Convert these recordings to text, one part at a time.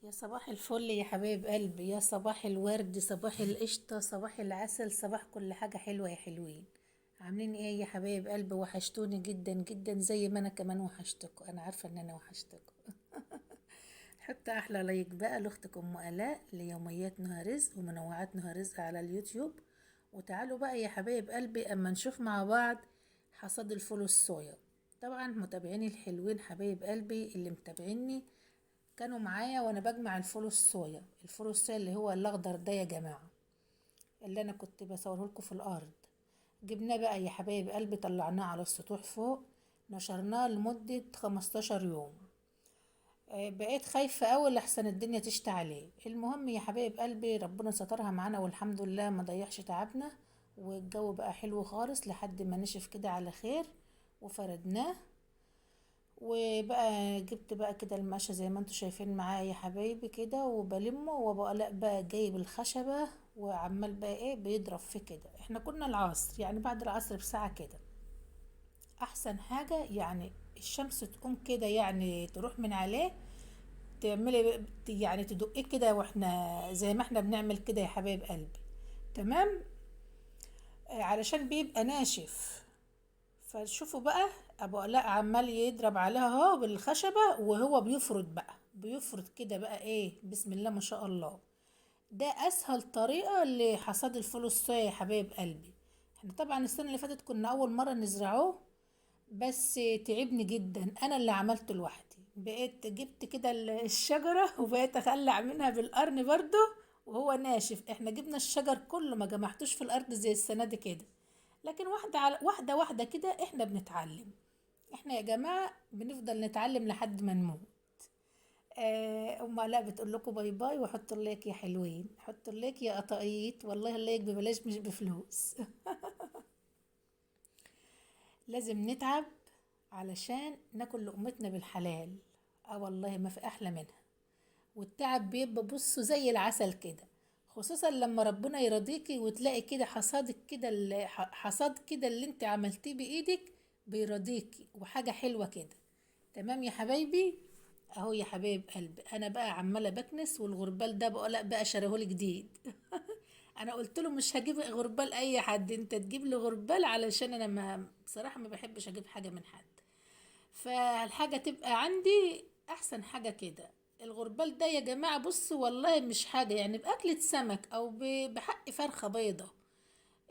يا صباح الفل يا حبايب قلبي، يا صباح الورد، صباح القشطة، صباح العسل، صباح كل حاجة حلوة يا حلوين. عاملين ايه يا حبايب قلبي؟ وحشتوني جدا جدا زي ما انا كمان وحشتكم. انا عارفة ان انا وحشتكم. حط احلى like بقى لاختكم ام الاء ليوميات نهى رزق ومنوعات نهى رزق على اليوتيوب. وتعالوا بقى يا حبايب قلبي اما نشوف مع بعض حصاد الفول الصويا. طبعا متابعيني الحلوين حبايب قلبي اللي متابعيني كانوا معايا وانا بجمع الفول الصويا، الفول الصويا اللي هو الاخضر ده يا جماعة، اللي انا كنت بصورة لكم في الارض. جبناه بقى يا حبايب قلبي، طلعناه على السطوح فوق، نشرناه لمدة 15 يوم. بقيت خايفة أوي لحسن الدنيا تشتي عليه. المهم يا حبايب قلبي ربنا سترها معانا والحمد لله، ما ضيعش تعبنا، والجو بقى حلو خالص لحد ما نشف كده على خير وفردناه. وبقى جبت بقى كده المقشه زي ما انتوا شايفين معايا يا حبايبي كده، وبلمه وبقى لا بقى جايب الخشبة وعمال بقى ايه بيضرب فيه كده. احنا كنا العصر، يعني بعد العصر بساعة كده، احسن حاجة يعني الشمس تقوم كده، يعني تروح من عليه، تعملي يعني تدقيه كده، واحنا زي ما احنا بنعمل كده يا حبايب قلبي، تمام؟ علشان بيبقى ناشف. فشوفوا بقى ابو علاء عمال يضرب عليها اهو بالخشبة، وهو بيفرد بقى، بيفرد كده بقى ايه، بسم الله ما شاء الله. ده اسهل طريقة لحصاد الفول الصويا يا حبايب قلبي. احنا طبعا السنة اللي فاتت كنا اول مرة نزرعوه، بس تعبني جدا، انا اللي عملته لوحدي. بقيت جبت كده الشجرة وبقيت اخلع منها بالقرن برضو وهو ناشف. احنا جبنا الشجر كله ما جمعتوش في الارض زي السنة دي كده، لكن واحدة على واحدة واحدة كده احنا بنتعلم. احنا يا جماعة بنفضل نتعلم لحد ما نموت. ام الاء بتقول لكم bye bye، وحطوا ال like يا حلوين، حطوا ال like يا قطايط، والله ال like ببلاش مش بفلوس. لازم نتعب علشان ناكل لقمتنا بالحلال. والله ما في احلى منها، والتعب بيبقى بصوا زي العسل كده، خصوصا لما ربنا يرضيكي وتلاقي كده حصادك كده، حصاد كده اللي انت عملتيه بايدك بيرضيكي، وحاجة حلوة كده. تمام يا حبايبي؟ اهو يا حبايب قلبي انا بقى عمالة بكنس، والغربال ده بقى لا بقى شرهولي جديد. انا قلت له مش هجيب غربال اي حد، انت تجيب لي غربال، علشان انا بصراحة ما بحبش اجيب حاجة من حد، فالحاجة تبقى عندي احسن حاجة كده. الغربال ده يا جماعة بصوا والله مش حاجة، يعني بأكلة سمك او بحق فرخة بيضة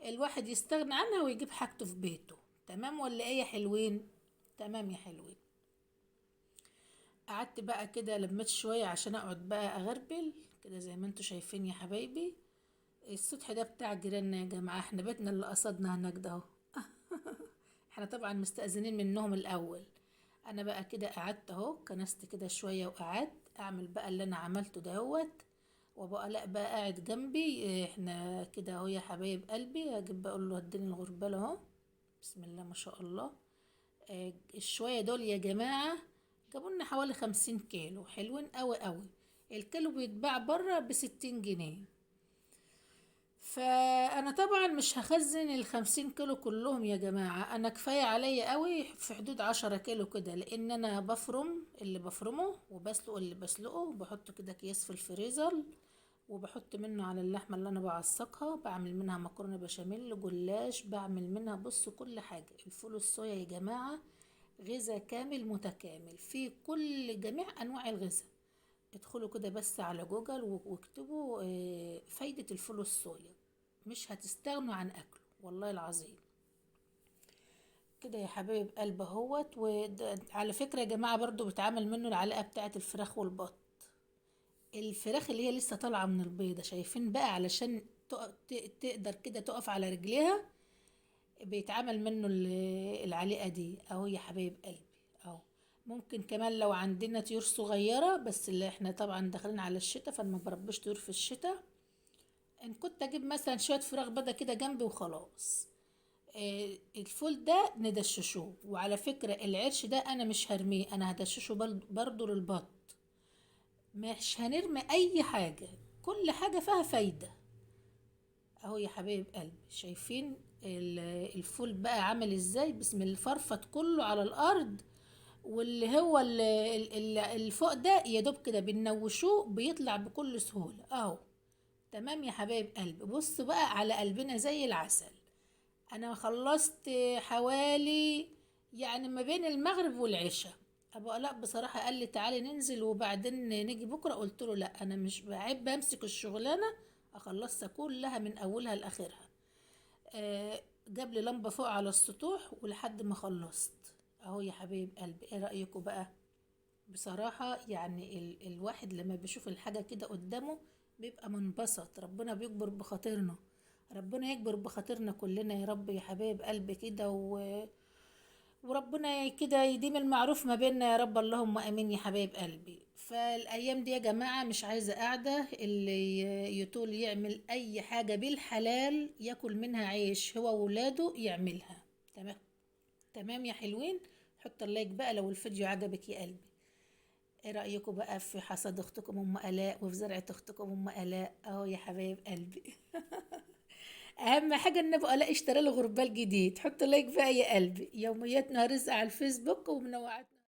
الواحد يستغنى عنها ويجيب حاجته في بيته. تمام ولا ايه يا حلوين؟ تمام يا حلوين. قعدت بقى كده لميت شوية عشان اقعد بقى اغربل كده زي ما انتوا شايفين يا حبايبي. السطح ده بتاع جيراننا يا جماعة، احنا بيتنا اللي قصدنا هناك ده اهو. احنا طبعا مستأذنين منهم الاول. انا بقى كده قعدت اهو، كنست كده شوية وقعدت اعمل بقى اللي انا عملته دهوت، وابو الاء بقى قاعد جنبي. احنا كده اهو يا حبايب قلبي. هجيب بقى اقول له اديني الغربال اهو، بسم الله ما شاء الله. الشوية دول يا جماعة جابوا لنا حوالي 50 كيلو، حلوين قوي قوي. الكيلو بيتباع بره ب60 جنيه، فانا طبعا مش هخزن ال50 كيلو كلهم يا جماعة، انا كفاية عليا قوي في حدود 10 كيلو كده، لان انا بفرم اللي بفرمه وبسلق اللي بسلقه، وبحطه كده اكياس في الفريزر، وبحط منه على اللحمة اللي انا بعصقها، بعمل منها مكرونة بشاميل، جلاش، بعمل منها بصوا كل حاجة. الفول الصويا يا جماعة غذاء كامل متكامل في كل جميع انواع الغذاء. ادخلوا كده بس على جوجل واكتبوا فايدة الفول الصويا، مش هتستغنوا عن اكله والله العظيم كده يا حبايب قلب اهوت. وعلى فكرة يا جماعة برضو بتعمل منه العلقة بتاعة الفراخ والبط، الفراخ اللي هي لسه طالعة من البيضة، شايفين بقى، علشان تقدر كده تقف على رجليها بيتعمل منه العلقة دي اهو يا حبايب قلبي اهو. ممكن كمان لو عندنا طيور صغيرة، بس اللي احنا طبعا داخلين على الشتاء فما بربيش طيور في الشتاء، ان كنت اجيب مثلا شوية فراخ بيضة كده جنبي وخلاص. الفول ده ندششوه. وعلى فكرة العرش ده انا مش هرميه، انا هدششه برضو للبط، مش هنرمي اي حاجة، كل حاجة فيها فايدة اهو يا حبايب قلبي. شايفين الفول بقى عامل ازاي؟ بسم الله، فرفت كله على الارض، واللي هو اللي فوق ده يا دوب كده بننوشوه بيطلع بكل سهولة اهو. تمام يا حبايب قلبي. بصوا بقى على قلبنا زي العسل. انا خلصت حوالي يعني ما بين المغرب والعشاء. ابو الاء بصراحة قال لي تعالي ننزل وبعدين نيجي بكرة، قلت له لا انا مش بحب امسك الشغلانة اخلصها كلها من اولها لاخرها. جاب لي لمبة فوق على السطوح ولحد ما خلصت اهو يا حبايب قلبي. ايه رأيكم بقى؟ بصراحة يعني الواحد لما بيشوف الحاجة كده قدامه بيبقى منبسط. ربنا بيكبر بخاطرنا، ربنا يكبر بخاطرنا كلنا يا رب يا حبايب قلبي كده، وربنا كده يديم المعروف ما بيننا يا رب، اللهم امين يا حبايب قلبي. فالايام دي يا جماعة مش عايزه قاعدة، اللي يطول يعمل اي حاجة بالحلال ياكل منها عيش هو وولاده يعملها. تمام تمام يا حلوين. حط ال like بقى لو الفيديو عجبك يا قلبي. ايه رايكم بقى في حصاد اختكم ام الاء وفي زرعه اختكم ام الاء اهو يا حبايب قلبي؟ اهم حاجة ان ابو الاء اشترى له غربال جديد. حط like بقى يا قلبي. يومياتنا رزق على الفيسبوك ومنوعاتنا.